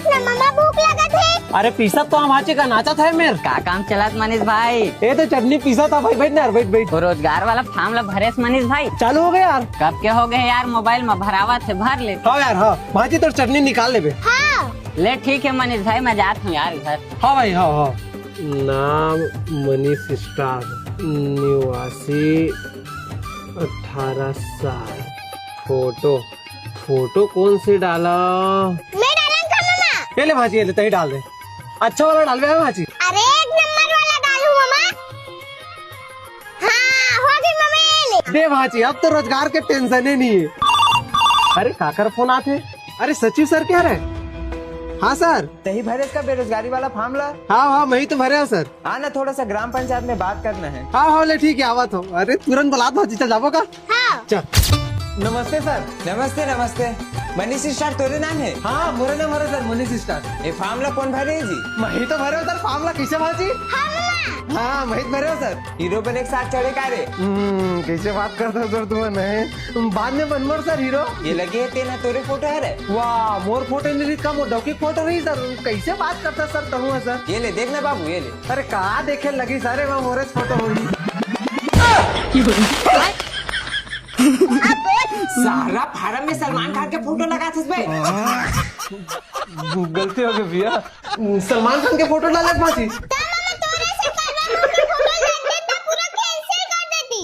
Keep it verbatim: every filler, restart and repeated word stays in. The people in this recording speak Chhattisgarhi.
ना ममा, भूख लगत हे। अरे पीसत तो हम आचे का नाचत हे मेर। का काम चलत मनीष भाई? ए तो चटनी पीसत हे भाई, बैठ ना यार, बैठ, बैठ। वो रोजगार वाला form ला भरेस मनीष भाई? चालू हो गया यार। कब के हो गए यार, mobile में भरावत हे, भर ले। हाँ यार, हाँ। भांची तोर चटनी निकाल लेबे। हाँ। ले ठीक है मनीष भाई, मैं जात हूँ यार घर। हाँ भाई, हाँ, हाँ। नाम मनीष स्टार, निवासी अठारह साल। फोटो, फोटो कौन सी डाला? मैं डालूं का ममा? ये ले भांची, ये ले, तही डाल दे। अच्छा वाला डालबे भांची। अरे एक नंबर वाला डालूं ममा। हाँ, हो गई ममा, ये ले। दे भांची, अब तो रोजगार के tension ही नहीं है। अरे काकर फोन आते? अरे सचिव सर क्या रे? हाँ सर। तही भरेस का बेरोजगारी वाला form ला? हाँ, हाँ, मैं ही तो भरे हूँ सर। हाँ ना, थोड़ा सा ग्राम पंचायत में बात करना है। हाँ, हाँ, ले ठीक है, आवत हो। अरे तुरंत बुलात भांची, चल जाबो का? हाँ। चल। नमस्ते सर। नमस्ते, नमस्ते। मनीष स्टार तोरे नाम है? हाँ, मोरे नाम हरे सर, मनीष स्टार। ये form ला कौन भरे जी? मैं ही तो भरे हूँ सर, form ला। कैसे भांची? हाँ ममा। हाँ, मैं ही तो भरे हूँ सर। हीरो बने के साथ चढ़े का रे? हम्म, कैसे बात करता सर तुम नहीं? बाद में बनमोर सर हीरो। ये लगे है तेना तोरे फोटो है रे। वाह, मोर फोटो नहीं रही, का मोर डौकी फोटो रही सर। कैसे बात करता सर तहु सर? ये ले, देख ना बाबू, ये ले। अरे का देखे लगी सारे, वहाँ मोरे फोटो होगी। सारा फार्म में सलमान खान के फोटो लगा थस बे। गलती हो गई भैया, सलमान खान के फोटो डाले भांची। तब मैं तोरे से करवा के फोटो लग देता, पूरा cancel कर देती।